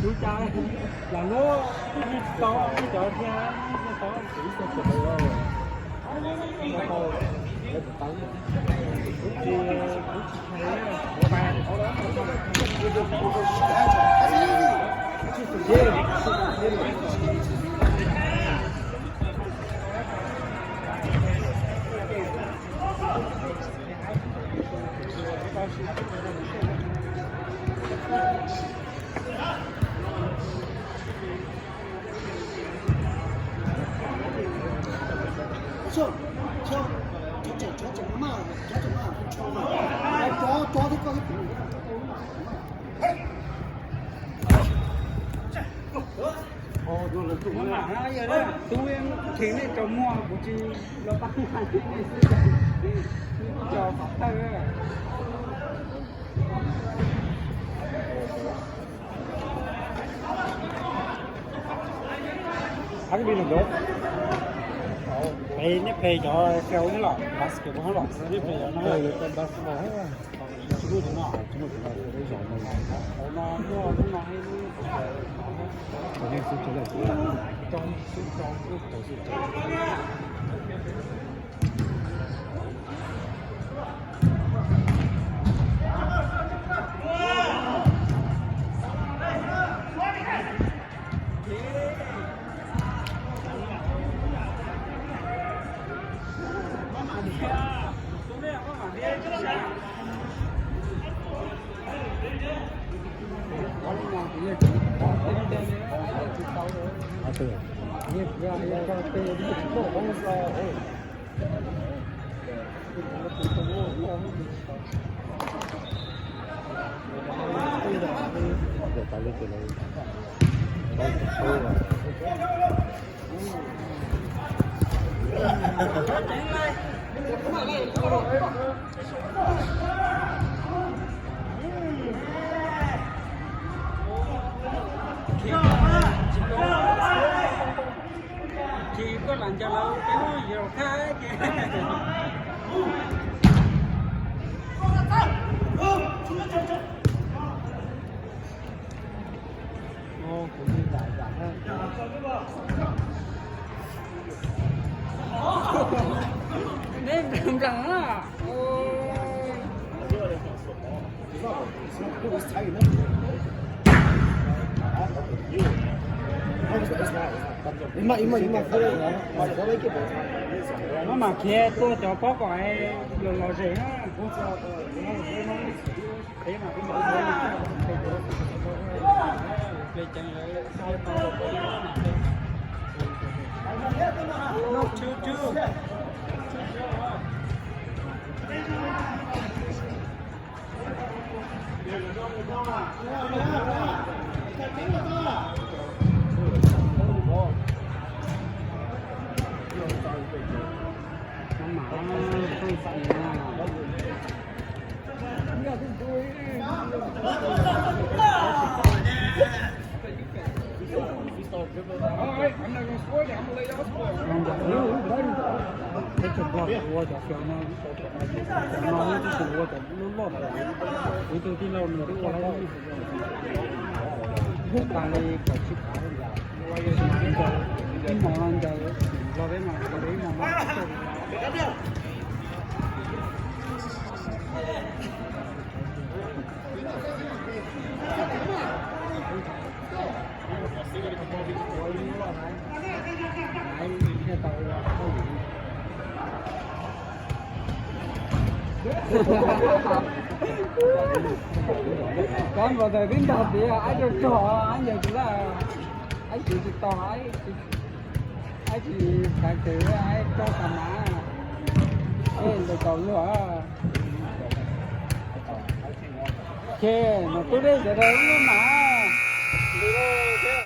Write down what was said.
Ua cas lam luab twb tsis tau cov thiab, tau tau tau. Tub kheev nej tsaus muag kuv tsis los pab nej xwb, nej tso qhov thawj. Hab li no, peb neb pleg cov fiau neb los basketball los neb pleg cov no. Tsis muaj cov no, tsis muaj cov no, cov no muaj lub no, Ces koj lam ncaws lawv peb lub yus thab ces. Neb nplees nplees na. Maj mam khiav tua cov pob kom los los zem na. Peb cov Nplog ua cov fiav no, cov no twb tsis ua cov loj loj, kuv tus tij laug nws twb ua lawm. Hnub tas li kaum tsib phav, ib hmos no ncaws los peb mas ib hmos no. Koj npau taws twb nrog tias aib rog rog, aib ncaws tsis laj, aib tsis tsis tau, aib tsis txhais tes, aib rog tas mas, es ntaus tau luag. Ces no tub dej sawv daws lub mas, nti thiab